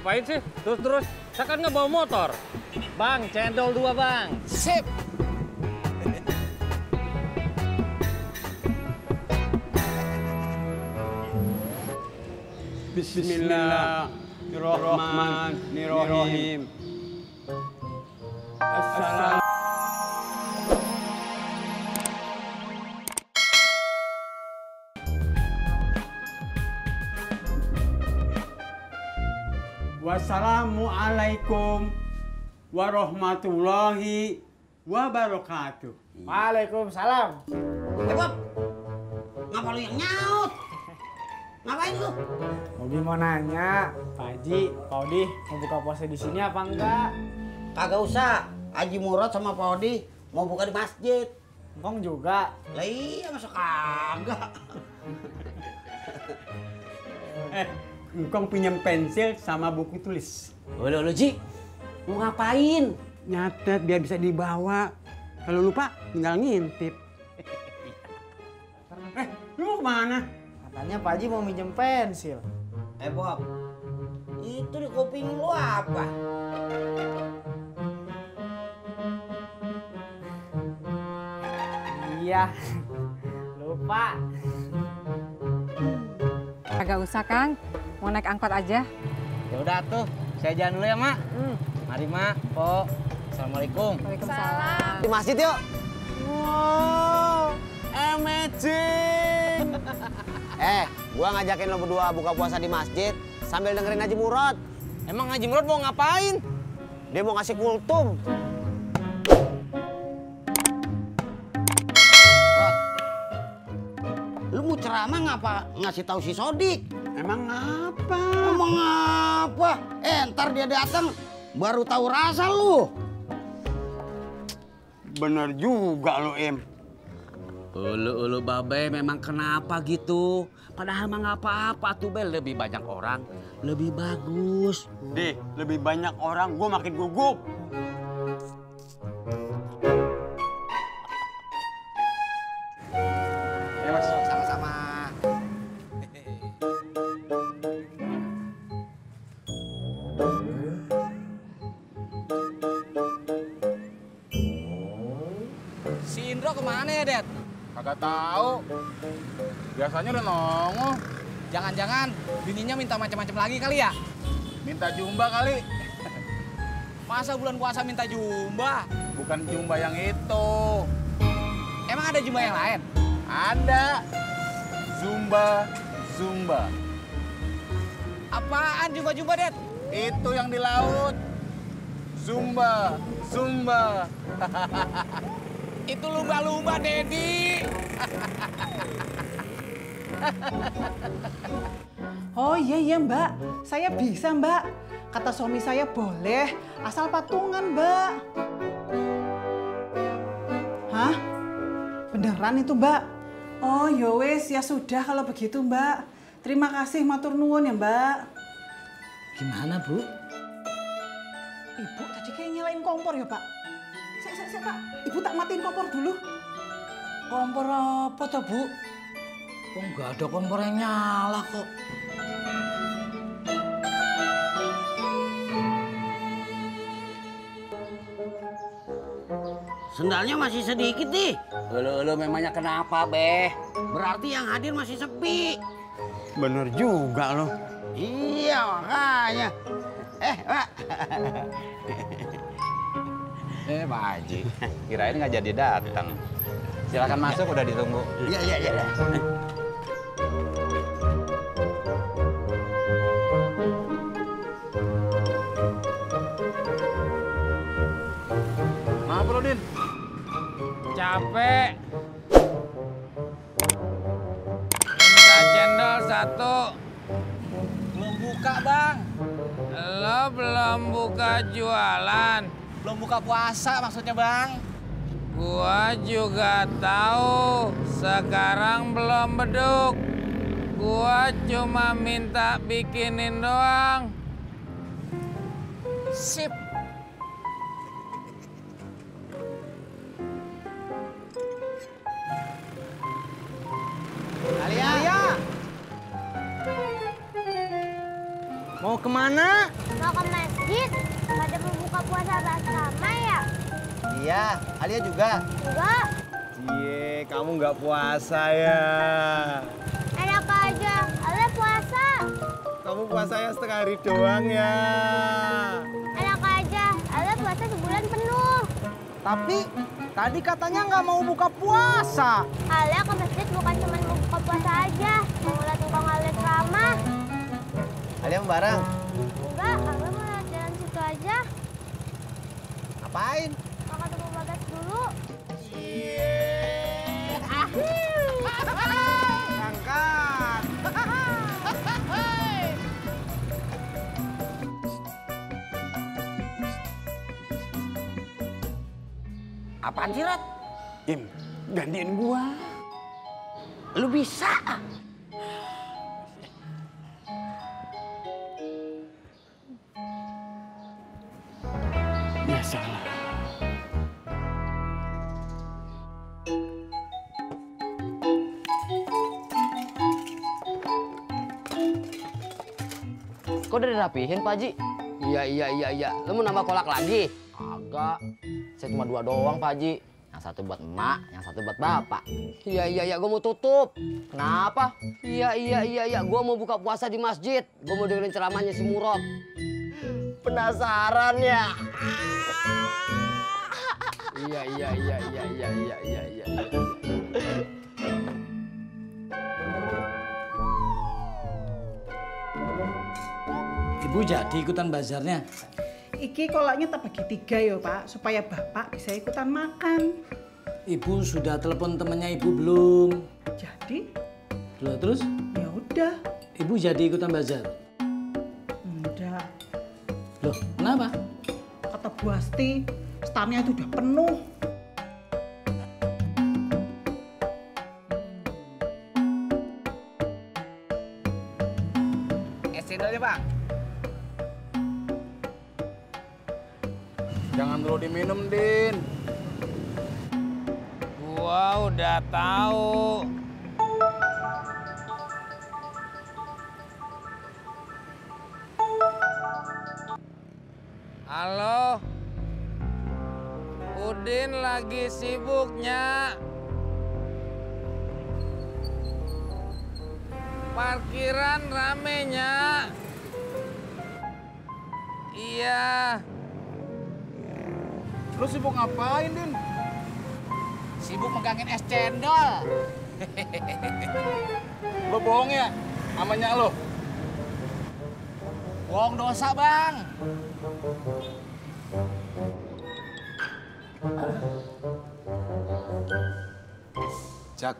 Ngapain sih? Terus. Saya kan nggak bawa motor. Bang, cendol 2 bang. Sip. Bismillahirrahmanirrahim. Assalamualaikum. Wassalamualaikum warahmatullahi wabarakatuh. Waalaikumsalam. Bob, ngapa lu yang nyaut? Ngapain lu? Bobi mau nanya, Pak Haji, Pak Odi mau buka puasa di sini apa enggak? Kagak usah. Haji Murad sama Pak Odi mau buka di masjid. Engkong juga. Lah iya, masa kagak? Engkong pinjam pensil sama buku tulis. Lu Ji, mau ngapain? Nyatet biar bisa dibawa. Kalau lupa tinggal ngintip. Lu mau kemana? Katanya Pak Haji mau minjem pensil. Bob, itu di kuping lu apa? Iya, lupa. Kagak usah, Kang. Mau naik angkot aja. Ya udah tuh, saya jalan dulu ya, Mak. Mari, Mak. Po. Assalamualaikum. Waalaikumsalam. Di masjid yuk. Wow, amazing. Gua ngajakin lo berdua buka puasa di masjid sambil dengerin Haji Murad. Emang Haji Murad mau ngapain? Dia mau ngasih kultum. Rod, lu mau ceramah ngapa ngasih tahu si Sodik? Emang apa? Emang apa? Ntar dia datang baru tahu rasa lu. Bener juga lo, Im. Ulu babe memang kenapa gitu? Padahal mah nggak apa-apa tuh Bel, lebih banyak orang, lebih bagus. Deh, lebih banyak orang, gue makin gugup. Ya Mas, sama-sama. Si Indro kemana ya, Det? Kagak tahu. Biasanya udah nongol. Jangan-jangan bininya minta macam-macam lagi kali ya? Minta jumba kali. Masa bulan puasa minta jumba? Bukan jumba yang itu. Emang ada jumba yang lain? Ada. Zumba. Apaan jumba-jumba, Det? Itu yang di laut. Zumba. Itu lumba-lumba, Dedi. Oh iya Mbak, saya bisa Mbak. Kata suami saya boleh, asal patungan Mbak. Hah? Beneran itu Mbak? Oh yowes, ya sudah kalau begitu Mbak. Terima kasih matur nuwun ya Mbak. Gimana, Bu? Ibu tadi kayak nyalain kompor ya Pak? Saya Pak, Ibu tak matiin kompor dulu. Kompor apa tuh, Bu? Oh, nggak ada kompor yang nyala kok. Sendalnya masih sedikit nih. Ulu memangnya kenapa, Beh? Berarti yang hadir masih sepi. Bener juga lo. Iya makanya. Pak. Pak Haji, kirain nggak jadi datang. Silakan masuk, udah ditunggu. Iya. Maaf, Bro Din. Capek. Minta cendol 1. Belum buka, Bang. Lo belum buka jualan. Belum buka puasa maksudnya, Bang. Gua juga tahu sekarang belum beduk. Gua cuma minta bikinin doang. Sip. Alia. Mau kemana? Mau ke masjid? Pada mau buka puasa bersama ya? Iya, Alia juga. Enggak. Cie, kamu nggak puasa ya? Enak aja, Ale puasa. Kamu puasanya setengah hari doang ya. Enak aja, Ale puasa sebulan penuh. Tapi tadi katanya nggak mau buka puasa. Ale ke masjid bukan cuma mau buka puasa aja, mau ngeliat tukang Ale ceramah. Alia mau bareng? Enggak, Ale mau lihat jalan situ aja. Ngapain? Mau ketemu Bagas dulu. Angkat. Apaan sih, Rat? Im, gantiin gua. Lu bisa. Ya salah. Kok udah dirapihin, Pak Haji? Iya. Lu mau nambah kolak lagi? Agak. Saya cuma 2 doang, Pak Haji. Yang satu buat emak, yang satu buat bapak. Iya. Gua mau tutup. Kenapa? Iya. Gua mau buka puasa di masjid. Gua mau dengerin ceramahnya si Murad. Penasaran ya? Iya. Ibu jadi ikutan bazarnya? Iki kolaknya tak bagi 3 ya Pak, supaya Bapak bisa ikutan makan. Ibu sudah telepon temennya ibu belum? Jadi, Loh, terus? ya udah. Ibu jadi ikutan bazar? Enggak. Loh, kenapa? Kata Bu Asti, standnya itu udah penuh. Es cendolnya, Pak. Jangan dulu diminum, Din. Gua udah tahu. Halo. Udin lagi sibuknya. Parkiran ramenya. Iya. Lu sibuk ngapain, Din? Sibuk megangin es cendol. Lu bohong ya? Amanya lu? Bohong dosa, Bang. Jak,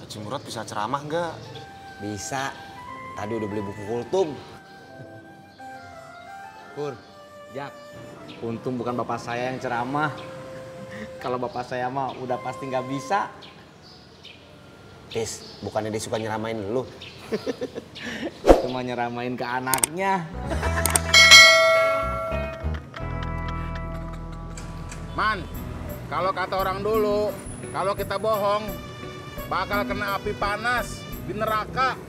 Haji Murad bisa ceramah nggak? Bisa. Tadi udah beli buku kultum. Pur, Jak, untung bukan bapak saya yang ceramah. Kalau bapak saya mah udah pasti nggak bisa. Tis, bukannya dia suka nyeramain lu. Cuma nyeramain ke anaknya. Man, kalau kata orang dulu, kalau kita bohong, bakal kena api panas di neraka.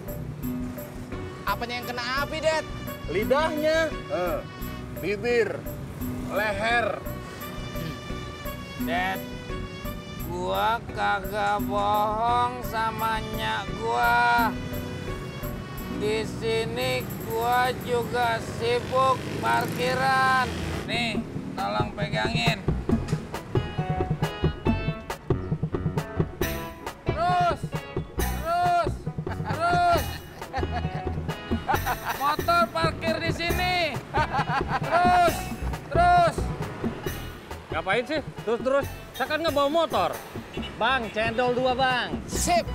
Apanya yang kena api, Dad? Lidahnya, bibir, leher. Dad, gua kagak bohong sama nyak gua. Di sini gua juga sibuk parkiran. Nih, tolong pegangin. Terus. Motor parkir di sini. Terus. Ngapain sih? Terus. Saya kan nggak bawa motor. Bang, cendol 2, Bang. Sip.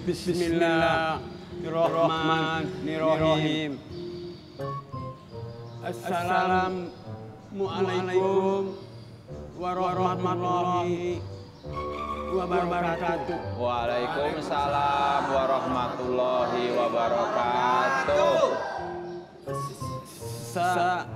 Bismillahirrahmanirrahim. Assalamualaikum warahmatullahi wabarakatuh. Waalaikumsalam warahmatullahi wabarakatuh. Sa